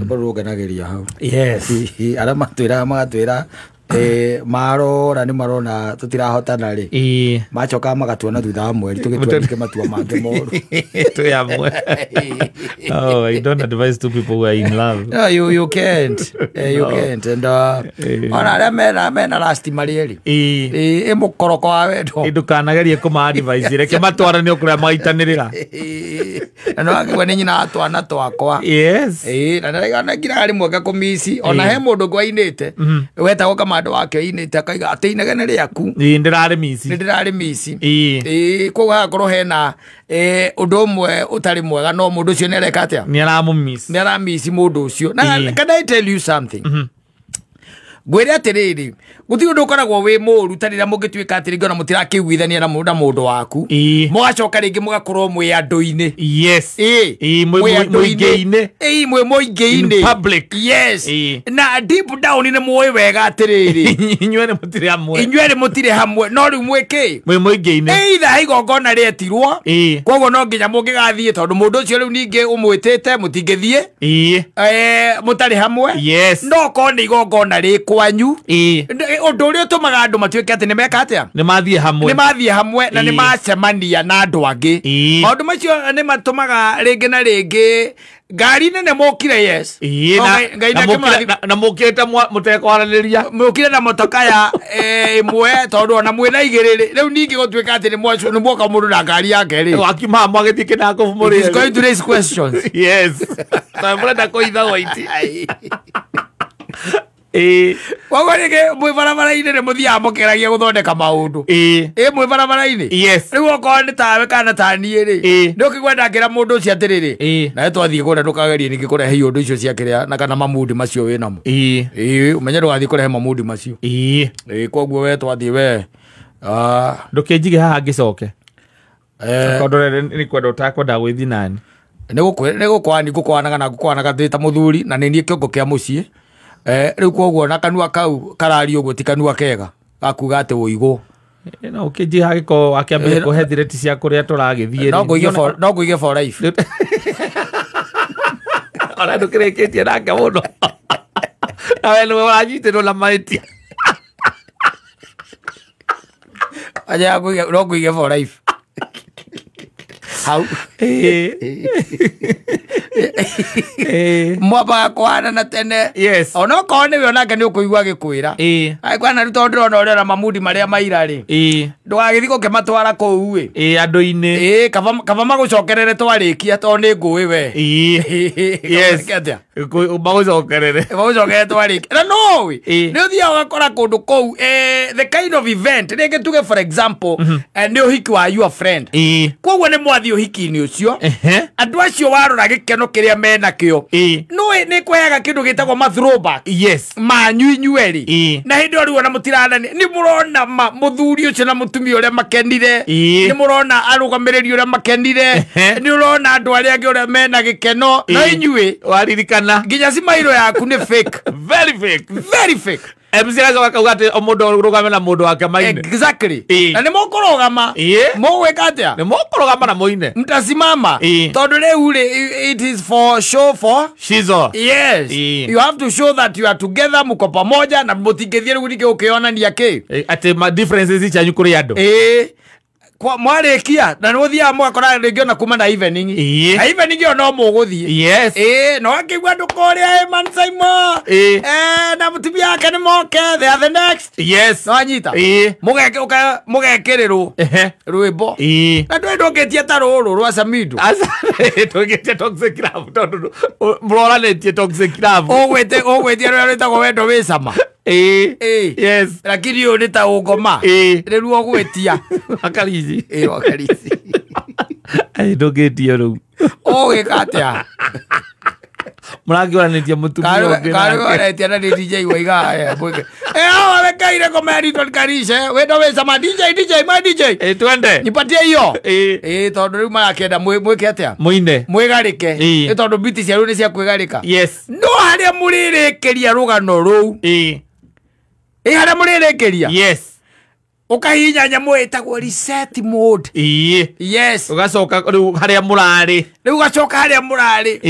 Rwĩmbo rũngenagĩria hau. Yes. Arĩa matwĩraga magatwĩra marora nĩ marona tũtirahotana rĩ, macokaga magatuona thutha wa mweri tũgĩtua ningĩ matua mangĩ moru. Twĩ hamwe. Oh, I don't advise two people who are in love. No, you can't. You can't. And ona arĩa mena last marĩ erĩ. Ĩ mũkoroko wa wendo. Ndũkanagerie kũma advise, reke matwarane o kũrĩa magaitanĩrĩra. Na no akĩgua nĩ nyina wa twana twakwa. Yes. Na nĩraigana nginya rĩmwe ngakũmici. Ona he mũndũ ũngĩ wainĩte, wetagwo Kamando wake oinĩte akauga atĩ inegene rĩaku. Ndĩrarĩ mici. Nĩ ndĩrarĩ mici. Koguo hagakorwo hena ũndũ ũmwe ũtarĩ mwega, no mũndũ ũcio nĩ areka atĩa? Nĩ aramũmici. Nĩ aramici mũndũ ũcio. Na can I tell you something? Ngwĩre atĩrĩrĩ, gũtirĩ ũndũ ũkoragwo wĩ mũũru ta rĩrĩa mũngĩtuĩka atĩ rĩngĩ ona mũtirakĩiguithania na mũndũ waku. Mũgacoka rĩngĩ mũgakorwo mwĩ andũ-inĩ. Yes. Mwĩ mũingĩ-inĩ. Mwĩ mũingĩ-inĩ. In public. Yes. Na deep down nĩ mũĩ wega atĩrĩrĩ. Inyuĩ nĩ mũtirĩ hamwe. Inyuĩ nĩ mũtirĩ hamwe. No rĩu mwĩ kĩ? Mwĩ mũingĩ-inĩ. Either igongona rĩetirwo. Koguo no nginya mũngĩgathiĩ tondũ mũndũ ũcio rĩu ningĩ ũmwĩtĩte mũtingĩthiĩ. Mũtarĩ hamwe. Yes. No korwo nĩ igongona rĩ kwanyu. Ũndũ ũrĩa ũtũmaga andũ matuĩke atĩ nĩ meka atĩa? Nĩ mathiĩ hamwe. Nĩ mathiĩ hamwe na nĩ macemania na andũ angĩ. Maũndũ macio nĩ matũmaga rĩngĩ na rĩngĩ ngari nene mũkire. Yes. Na mũkĩte mũtekwaranĩria. Mũkire na motoka ya ĩmwe tondũ ona mwĩna igĩrĩ rĩ. Rĩu ningĩ gũtuĩka atĩ nĩ mwoka mũndũ na ngari yake rĩ. Wakiuma mwagĩthiĩ kĩnako mũrĩ. It is going to raise questions. Yes. Tondũ mũrenda kũitha waiti. Koguo rĩngĩ mwĩ barabara-inĩ nĩ mũthiaga mũkĩgeragia gũthondeka maũndũ. Mwĩ barabara-inĩ. Yes. Rĩu okorwo nĩ tawe kana ta niĩ rĩ, nĩ ũkĩigua ndakĩra mũndũ ũcio atĩrĩrĩ, nawe twathiĩ kũrĩa ndũkagerie ningĩ kũrehe iũndũ icio cia kĩrĩa na kana mamundi macio wĩ namo. Ũmenye ndũgathiĩ kũrehe mamundi macio. Koguo we twathiĩ we. Ndũkĩnjige haha ngĩcoke. Tondũ nĩ kwenda ũtakwenda gwĩthiĩ nani. Nĩ gũkwani ngũkwanaga na ngũkwanaga ndĩ ta mũthuri na nĩ niĩ kĩongo kĩa mũciĩ. Rĩu koguo na kanua kau karario ũguo ti kanua kega gakuga atĩ ũigũ. No ũkĩnjiga hagĩkorwo wakĩambĩrĩria kũhe thireti cia kũrĩa tũragĩthiĩ. No ngũige for life. Ona ndũkĩrĩkĩtie nake mũno. Nawe nĩwe ũranyitĩrwo na mahĩtia. Aja no ngũige for life. Hau. Mwambaga kũhanana tene. Yes. Ona okorwo nĩwe onake nĩ ũkũigua agĩkwĩra. Agĩkwĩra rĩu tondũ ndĩrona ũrĩa na mamundi marĩa maira rĩ. Ndũgagĩthiĩ gũkĩmatwara kũu ĩ. Andũ-inĩ. Kaba magũcokerere twarĩkia tondũ nĩ ngũĩ we. Yes. Magũcokerere. Magũcokerere twarĩkia. Na no ĩ. Nĩ ũthiaga ũgakora kũndũ kũu the kind of event rĩngĩ tuge for example nĩ ũhiki wa your friend. Koguo nĩ mwathiĩ ũhiki-inĩ ũcio. Andũ acio warora gĩkeno kĩrĩa menakĩo. No nĩ kũheaga kĩndũ gĩtagwo ma throwback. Yes. Manyu inyuerĩ. Na hĩndĩ ĩyo rĩu ona mũtiranania. Nĩ mũrona mũthuri ũcio na mũtumia ũrĩa makenire. Nĩ mũrona arũgamĩrĩri ũrĩa makenire. Nĩ ũrona andũ arĩa angĩ ũrĩa mena gĩkeno. No inyuĩ waririkana nginya cimairo yaku nĩ fake. Very fake. Very fake. MC agacoka akauga atĩ o mũndũ arũgame na mũndũ wake maine. Exactly. Na nĩ mũkũrũgama. Mũgwĩka atĩa? Nĩ mũkũrũgama na mũine. Mtasimama. Tondũ rĩu rĩ, it is for show for shizo. Yes. You have to show that you are together, mko pamoja na mũtingĩthiĩ rĩu ningĩ ũkĩonania kĩ. Atĩ ma differences cianyu kũrĩ andũ. Kwa mwarĩkia na nĩ ũthiaga mũgakora rĩngĩ ona kuma na evening. Na evening ĩyo no mũgũthiĩ. Yes. No akĩigua andũ kũrĩa Eman Simon. Na mũtumia wake nĩ moke, they are the next. Yes. No anyita. Mũgekĩrĩrwo rwĩmbo. Na ndũĩ ndũngĩtia ta rũrũ rwa Samido. Ndũngĩtia toxic love tondũ mũroranĩtie toxic love. Ũgwĩtia rũrĩa rwĩtagwo wendo wĩ cama. Yes. Lakini ũyũ nĩ ta ũngoma. Rĩu ũgwĩtia. Wakarici. Wakarici. Ndũngĩtia rĩu. Ũgwĩka atĩa? Mũrakĩoranĩtie mũtumia ũngĩ nake. Karũoranĩtie na nĩ DJ waiga. Hawa wekaire kũmeritwo Karishe. Wendo wĩ cama. DJ, DJ, my DJ. Twende. Nipatie hiyo. Tondũ rĩu marakĩenda mwĩke atĩa? Mũine. Mwĩgarĩke. Nĩ tondũ biti cia rĩu nĩ cia kwĩgarĩka. Yes. No harĩa mũrĩrĩkĩria rũgano rũu. Harĩa mũrĩrĩkĩria. Yes. Ũkahihinya nyamũ ĩtagwo reset mode. Yes. Ũgacoka rĩu harĩa mũrarĩ. Rĩu ũgacoka harĩa mũrarĩ.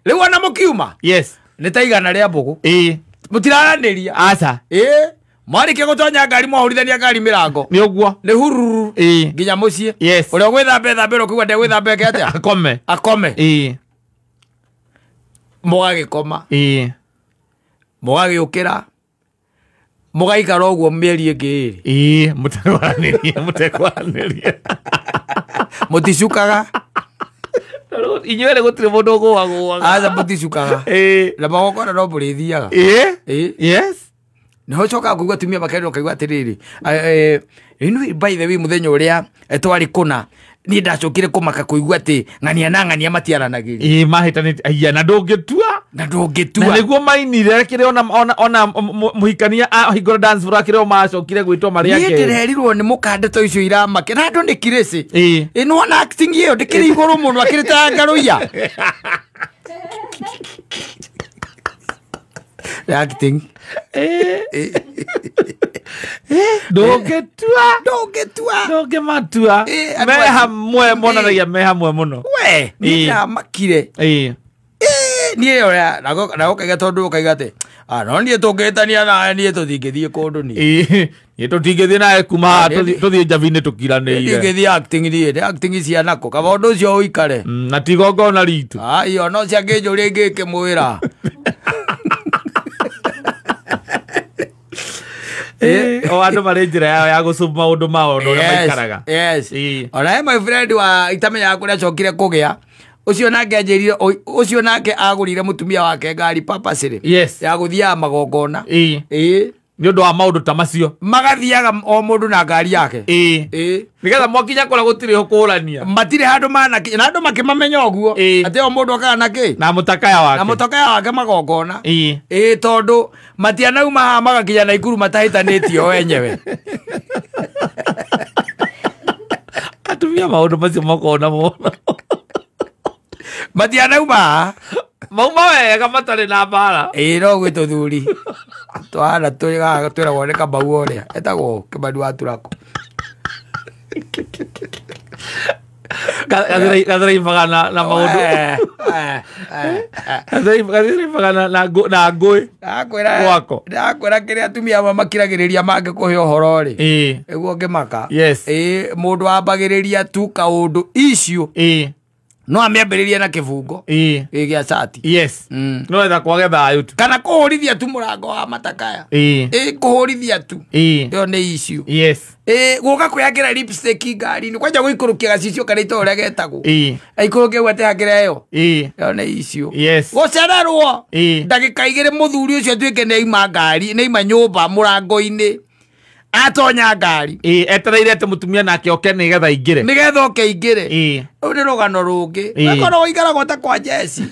Rĩu ona mũkiuma. Yes. Nĩ ta igana rĩa mbũgũ. Ĩĩ. Mũtiraranĩria. Aca. Ĩĩ. Mwarĩkia gũtonya ngari mwahũrithania ngari mĩrango. Nĩ ũguo. Nĩ hururu. Ĩĩ. Nginya mũciĩ. Yes. Ũrĩa ũgwĩthamba ethambĩra ũkauga ndegwĩthamba eke atĩa? Akome. Akome. Ĩĩ. Mũgagĩkoma. Ĩĩ. Mũgagĩũkĩra. Mũgaikara ũguo mĩeri ĩngĩ ĩĩrĩ. Ĩĩ, mũtekwaranĩria, mũtekwaranĩria. Mũticukaga. Inyuĩ erĩ gũtirĩ mũndũ ũgũagũaga. Aca mũticukaga. Ĩĩ. Na magongona no mũrĩthiaga. Ĩĩ. Ĩĩ. Yes. Nĩho ũcokaga kũigua atumia makerwo ũkaigua atĩrĩrĩ, rĩu by the way mũthenya ũrĩa twarĩ kũna niĩ ndacokire kũmaka kũigua atĩ ng'ania na ng'ania matiaranagĩria. Ĩĩ, mahĩtanĩte. Aya, na ndũngĩtua. Na Na ndũngĩtua. nĩguo mainire kĩrĩa ona mũhikania ahingũra dance floor kĩrĩa macokire gwĩtwo marĩ Niĩ ake. ndĩrerirwo nĩ mũkande ta icio iramake na andũ nĩ kirĩcĩ. Ĩĩ. Ĩ nĩwona acting ĩyo ndĩkĩrĩ igũrũ mũno akĩrĩ ta ngarũiya. Acting. Ĩĩ. Ndũngĩtua. Ndũngĩtua. Ndũngĩmatua. Ĩĩ, andũ Me acio. hamwe monanagia me hamwe mũno. We, niĩ Ĩĩ. ndĩramakire. Ĩĩ. Niĩ ũrĩa na ũkaiga tondũ ũkaiga atĩ no niĩ tũngĩhĩtania nawe niĩ tũtingĩthiĩ kũndũ niĩ. Ĩĩ. Niĩ tũtingĩthiĩ nawe kuma haha tũthiĩ njabi-inĩ tũkiranĩire. Ndingĩthiĩ acting niĩ, nĩ acting cianakũ kaba ũndũ ũcio ũikare. Na ti igongona ritũ. Aiyo no ciangĩnjũria ingĩkĩmwĩra. O andũ marĩ njĩra yao ya gũcuma maũndũ mao na ũrĩa maikaraga. Yes. Ĩĩ. Ona he my friend wa itamenyaga kũrĩa acokire kũgĩa. Ũcio nake anjĩrire, ũcio nake agũrire mũtumia wake ngari purposely. Yes. Ya gũthiaga magongona. Ĩĩ. Ĩĩ. Nĩ ũndũ wa maũndũ ta macio. Magathiaga o mũndũ na ngari yake. Ĩĩ. Ĩĩ. Nĩgetha mwakinya kũrĩa gũtirĩ kũrania. Matirĩ handũ manakinya na andũ makĩmamenya ũguo. Ĩĩ. Atĩ o mũndũ okaga na kĩ? Na mũtakaya wake. Na mũtakaya wake magongona. Ĩĩ. Ĩĩ tondũ matianauma haha magakinya Naikuru matahĩtanĩtie o enyewe. Atumia maũndũ macio makona mũno. Matianauma haha. Mauma wega matarĩ na mbara. Ĩĩ no gwĩ tũthuri. Twana twĩragwo nĩ Kamau ũrĩa. Etagwo Kĩmani wa Turako. Gathiraibaga na maũndũ. Gathiraibaga na ngũĩ. Gwako. Ndakwĩra kĩrĩa atumia amwe makiragĩrĩria mangĩkũhe ũhoro rĩ. Ĩĩ. Nĩguo ngĩmaka. Yes. Ĩĩ mũndũ ambagĩrĩria tu kaũndũ issue. Ĩĩ. No amĩambĩrĩrie na kĩbungo. Ĩĩ. Ĩ gĩa cati. Yes. No etha kwage thayũ tu. Kana kũhũrithia tu mũrango wa matakaya. Ĩĩ. Ĩ kũhũrithia tu. Ĩĩ. Ĩyo nĩ issue. Yes. Ĩ gũka kwĩhakĩra lipstick ngari-inĩ kwanja gũikũrũkia gacicio karĩa itũra ũrĩa getagwo. Ĩĩ. Aikũrũkie ũguo atĩhakĩre ĩyo. Ĩĩ. Ĩyo nĩ issue. Yes. Gũcererwo. Ĩĩ. Ndagĩka igĩrĩ mũthuri ũcio atuĩke nĩ aima ngari, nĩ aima nyũmba mũrango-inĩ. Atonya ngari. Ĩĩ, etereire atĩ mũtumia nake oke nĩgetha aingĩre. Nĩgetha oke aingĩre. Ĩĩ. Rũu nĩ rũgano rũngĩ. Ĩĩ. Gakorwo ũikaragwo ta kwa Jesi.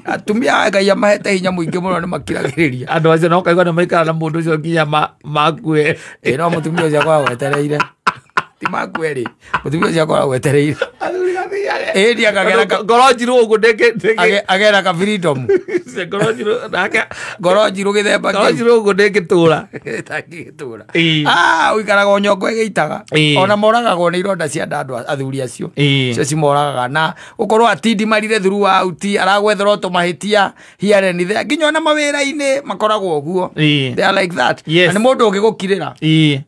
Atumia Ngai amahete hinya mũingĩ mũno nĩ makiragĩrĩria. Andũ acio no ũkaigua nĩ maikara na mũndũ ũcio nginya makue. Ĩĩ no mũtumia ũcio akoragwo etereire. Ti makue rĩ. Mũtumia ũcio akoragwo etereire. Athuri gathiage. Ĩĩ ndiĩ akagera ka- Ngoro njirũ ũguo ndĩngĩ- agera ka freedom. Ngoro njirũ nake. Ngoro njirũ gĩthemba Ngoro kĩu. njirũ ũguo ndĩngĩtũra. Ĩtangĩgĩtũra. Ĩĩ. Ũikaragwo nyongo ĩgĩitaga. Ĩĩ. Ona moragagwo nĩ ironda cia nda andũ athuri acio. Ĩĩ. Cio cimoragaga na gũkorwo atindimarire throughout, aragwethera tũmahĩtia here and there. Nginya ona mawĩra-inĩ makoragwo ũguo. Ĩĩ. They are like that. Yes. Na nĩ mũndũ ũngĩgũkirĩra. Ĩĩ.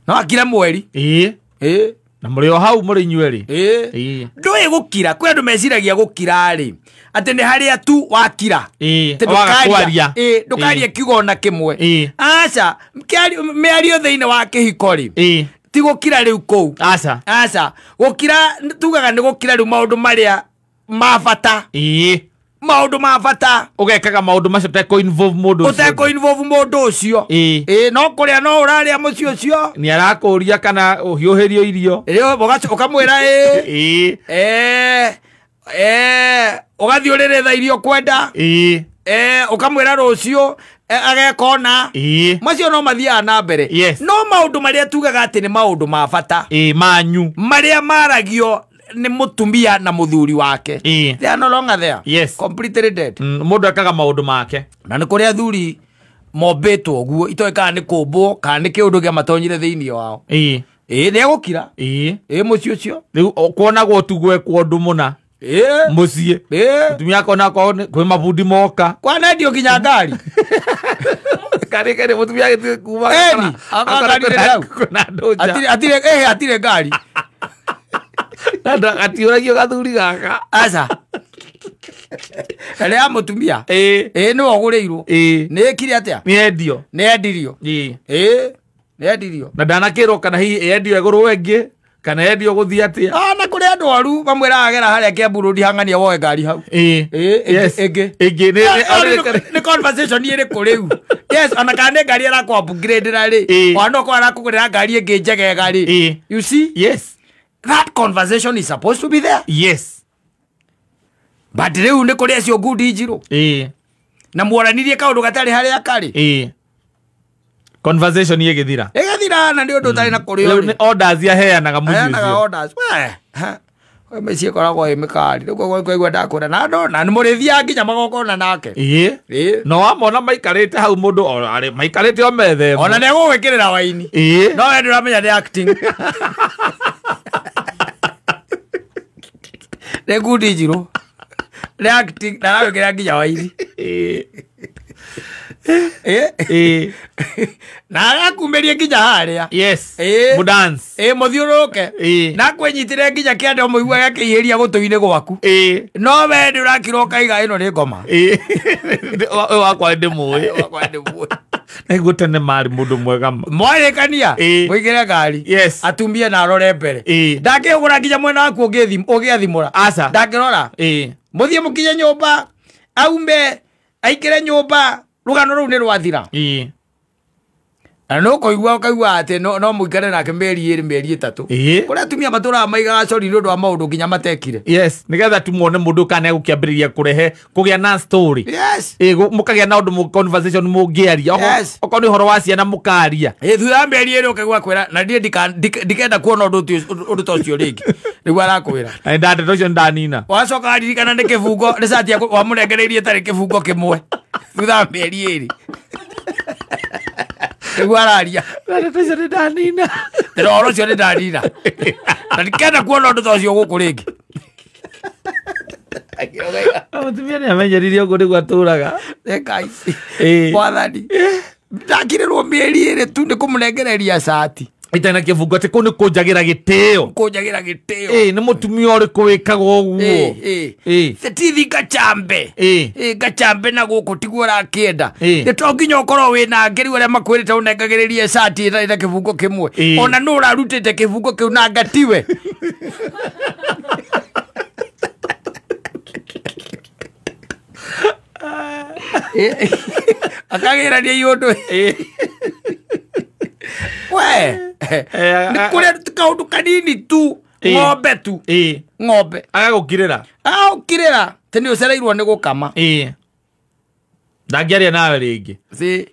No akire mweri. Ĩĩ. Ĩĩ. Na mũrĩ o hau mũrĩ inyuerĩ. Ĩĩ. Ĩĩ. Ndũĩ gũkira. Kwĩ andũ meciragia gũkira rĩ. Atĩ nĩ harĩa tu wakira. Ĩĩ. Atĩ Waga ndũkaria. kwaria. Ĩĩ, ndũkaria kiugo ona kĩmwe. Ĩĩ. Aca, mĩario thĩinĩ wa kĩhiko rĩ. Ĩĩ. Ti gũkira rĩu kũu. Aca. Aca, gũkira tugaga nĩ gũkira rĩu maũndũ marĩa ma bata. Ĩĩ. Maũndũ ma bata. Ũgekaga maũndũ macio ũtekũ involve mũndũ ũcio. Ũtekũ involve mũndũ ũcio. Ĩĩ. Ĩĩ, no kũrĩa no ũrarĩa mũciĩ ũcio. Nĩ arakũria kana ũhiũhĩrio irio. Rĩu ũkamwĩra ĩĩ. Ĩĩ. Ũgathiĩ ũrĩrĩ thaa iria ũkwenda. Ĩĩ. Ũkamwĩra rũciũ ageka ona. Ĩĩ. Macio no mathiaga na mbere. Yes. No maũndũ marĩa tugaga atĩ nĩ maũndũ ma bata. Ĩĩ, manyu. Marĩa maragio nĩ mũtumia na mũthuri wake. Ĩĩ. They are no longer there. Yes. Completely dead. Mũndũ ekaga maũndũ make. Na nĩ kũrĩ athuri mombĩtwo ũguo, itoĩ kana nĩ kũmbwo, kana nĩ kĩũndũ kĩamatonyire thĩinĩ wao. Ĩĩ. Ĩĩ, nĩ egũkira. Ĩĩ. Ĩĩ, mũciĩ ũcio. Rĩu kuonagwo tu gwekwo ũndũ mũna. Mũciĩ. Mũtumia akona akorwo kwĩ mabundi moka. Kwanendio nginya ngari. Kari kari mũtumia agĩthiĩ kuma Eni, akora kwĩna andũ nja. Atire atire ngari. Na gatiũragio gathuri gaka. Aca. Rĩa mũtumia. Ĩĩ nĩwe ũgũrĩirwo. Nĩ ĩkire atĩa? Nĩ endio. Nĩ endirio. Ĩĩ. Nĩ endirio. Na ndanakĩrwo kana hihi endio ĩgũrwo ĩngĩ kana endio gũthiĩ atĩa. Na kũrĩ andũ aru mamwĩraga gera harĩa Kiambu Road hang'ania woe ngari hau. Ĩĩ. Ĩngĩ. Ĩngĩ nĩ conversation ĩrĩkũ rĩu? Yes, ona kana nĩ ngari arakũ upgrade rĩ. Ona no arakũgũrĩra ngari ĩngĩ njegega rĩ. You see? Yes. That conversation is supposed to be there. Yes. But rĩu nĩ kũrĩ acio ngundi njirũ. Ĩĩ. Na mwaranirie kaũndũ gatarĩ harĩa karĩ. Ĩĩ. Conversation ĩgĩthira. Ĩgĩthira na nĩ ũndũ ũtarĩ na kũrĩ ũrĩ. Nĩ orders yaheanaga mũciĩ ũcio. Aheanaga orders. We mĩciĩ ĩkoragwo ĩ mĩkari. Rĩu koguo ngũigua ndakwĩra na andũ na nĩ mũrĩthiaga nginya magongona nake. Ĩĩ. No wamona maikarĩte hau mũndũ maikarĩte o metha ĩmwe. Ona nĩ egũgwĩkĩrĩra waini. Ĩĩ. No we ndũramenya nĩ acting. Nĩ ngundi njirũ. Nĩ acting na aragwĩkĩrĩra nginya waini. Ĩĩ. Na arakumĩrie nginya harĩa. Yes. Mũdance. Ĩĩ mũthiũrũrũke. Na kwĩnyitĩre nginya kĩande ũmũiguage akĩihĩria gũtũ-inĩ gwaku. Ĩĩ. No we ndũrakira ũkaiga ĩno nĩ ngoma. Ĩĩ. Wakwa ndĩmũĩ. Wakwa ndĩmũĩ. Nĩguo tene marĩ mũndũ mwega ma. Mwarĩkania mũingĩre ngari. Yes. Atumia na arore mbere. Ĩĩ. Ndangĩhũgũra nginya mwena waku ũgĩathimũra. Aca. Ndangĩrora. Ĩĩ. Mũthiĩ mũkinye nyũmba aume aikĩre nyũmba rũgano rũu nĩ rwathira. Ĩĩ. Na no kũigua ũkaigua atĩ no mũikare nake mĩeri 2 mĩeri 3. Ĩĩ. Kũrĩa atumia matũraga maigaga cori nĩ ũndũ wa maũndũ nginya matekire. Yes, nĩgetha tumuone mũndũ kana egũkĩambĩrĩria kũrehe kũgĩa na story. Yes. Ĩĩ, mũkagĩa na ũndũ conversation mũngĩaria. Yes. Okorwo nĩ ũhoro wa ciana mũkaria. Ĩĩ, thutha wa mĩeri 2 ũkaigua kwĩra na niĩ ndikenda kuona ũndũ ta ũcio rĩngĩ. Nĩguo arakwĩra. Na ndeto ũcio ndanina. Wacoka waririkana nĩ kĩbungo, nĩ cati wamũnengereirie ĩtarĩ kĩbungo kĩmwe. Thutha wa mĩeri 2. Nĩguo araria. Ndeto icio nĩ ndanina. Ndĩra ũhoro ũcio nĩ ndanina. Na ndikenda kuona ũndũ ta ũcio gũkũ rĩngĩ. Mũtumia nĩ amenyeririe ũguo nĩguo atũraga. Ngai. Mwathani. Ndakirĩrwo mĩeri 2 tu nĩ kũmũnengereria cati. Ĩtarĩ na kĩbungo atĩ kũu nĩ kũnjagĩra gĩtĩo. Kũnjagĩra gĩtĩo. Ĩĩ, nĩ mũtumia ũrĩkũ wĩkaga ũguo? Ĩĩ. Tithi ngacambe. Ĩĩ. Ngacambe na gũkũ tiguo ũrakĩenda. Ĩĩ. Nĩ to nginya ũkorwo wĩna angĩ rĩu arĩa makwĩrĩte ũnengagĩrĩrie cati ĩtarĩ na kĩbungo kĩmwe. Ona nũ ũrarutĩte kĩbungo kĩu na ngatiwe. Akagĩrania iũndũ. We. Nĩ kũrĩa kaũndũ kanini tu. Ng'ombe tu. Ng'ombe. Agagũkirĩra. Agagũkirĩra. Tĩ nĩ ũcereirwo nĩ gũkama. Ĩĩ. Ndangĩaria nawe rĩngĩ. Si.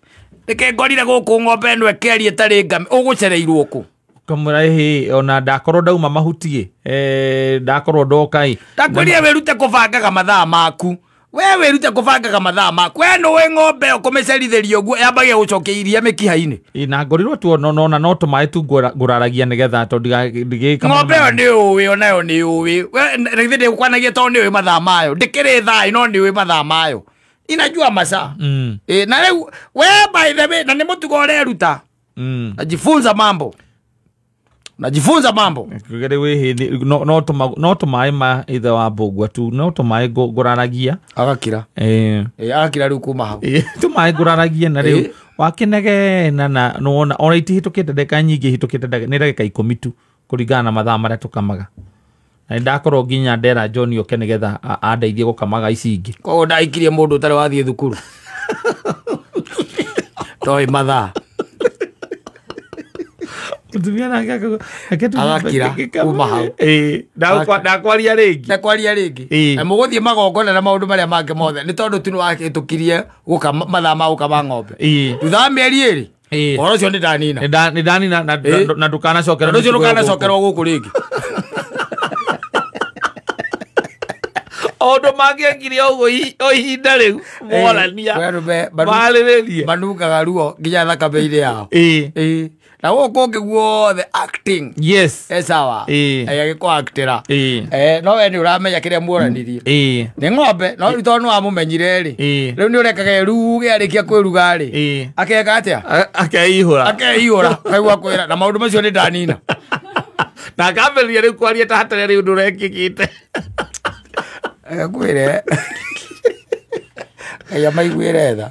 Nĩkĩ ngorire gũkũ ng'ombe ĩno ĩkĩaria ĩtarĩ ngame. Ũgũcereirwo kũ? Ũkamwĩra ĩhĩ ona ndakorwo ndauma mahuti ĩ. Ndakorwo ndoka ĩ. Ndakwĩrire wĩrute kũbangaga mathaa maku. We wĩrute kũbangaga mathaa maku. We nĩũĩ ng'ombe ĩyo kũmĩcerithĩria ũguo yambagia gũcokia iria mĩkiha-inĩ. Ĩ, na ngorirwo tu ona no tũmaĩ tu ngũraragia nĩgetha tondũ ndigĩka Ng'ombe ĩyo nĩ ũĩ onayo nĩ ũĩ. We githĩ ndĩgũkwanagia tondũ nĩ ũĩ mathaa mayo. Ndĩkĩrĩ thaa no nĩ ũĩ mathaa mayo. Inajua masaa. Ĩ, na rĩu we by the way na nĩ mũtugo ũreruta. Najifunza mambo. Najifunza mambo. Kugere we hĩndĩ no tũmaĩ ma ithe wa mbũgua tu no tũmaĩ ngũraragia. Agakira. Agakira rĩu kuma hau. Tũmaĩ ngũraragia na rĩu wakĩnegena na nĩwona ona itihĩtũkĩte ndagĩka nyingĩ ihĩtũkĩte nĩ ndagĩka 10 tu kũringana na mathaa marĩa tũkamaga. Na nĩndakorwo nginya ndera John oke nĩgetha andeithie gũkamaga ici ingĩ. Koguo ndaikirie mũndũ ũtarĩ wathiĩ thukuru. Toĩ mathaa. Mũtumia nake Agakira kuma hau. Ndakwaria rĩngĩ. Ndakwaria rĩngĩ. Na mũgũthiĩ magongona na maũndũ marĩa mangĩ mothe nĩ tondũ tu nĩwahĩtũkirie gũkama mathaa ma gũkama ng'ombe. Thutha wa mĩeri 2 ũhoro ũcio nĩ ndanina. Nĩ ndanina na ndũkanacokerwo. Ũndũ ũcio ndũkanacokerwo gũkũ rĩngĩ. Ũndũ mangĩekire ũguo o ihinda rĩu morania. Marĩrĩrie. Manungaga ruo nginya thakame-inĩ yao. Na gũkũ ũngĩ guothe acting. Yes. Sawa. Agĩkũ-actĩra. No we nĩ ũramenya kĩrĩa muoranirie. Nĩ ng'ombe no rĩu tondũ nĩ wamũmenyire rĩ, rĩu nĩ ũrekaga ĩruge, arĩkia kwĩruga rĩ, akeka atĩa? Akeihũra. Akeihũra kaigua kwĩra na maũndũ macio nĩ ndanina. Na akambĩrĩria rĩu kwaria ta hatarĩ rĩu ũndũ ũrekĩkĩte. Agakwĩre Ngai amaiguĩre tha.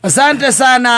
Asante sana.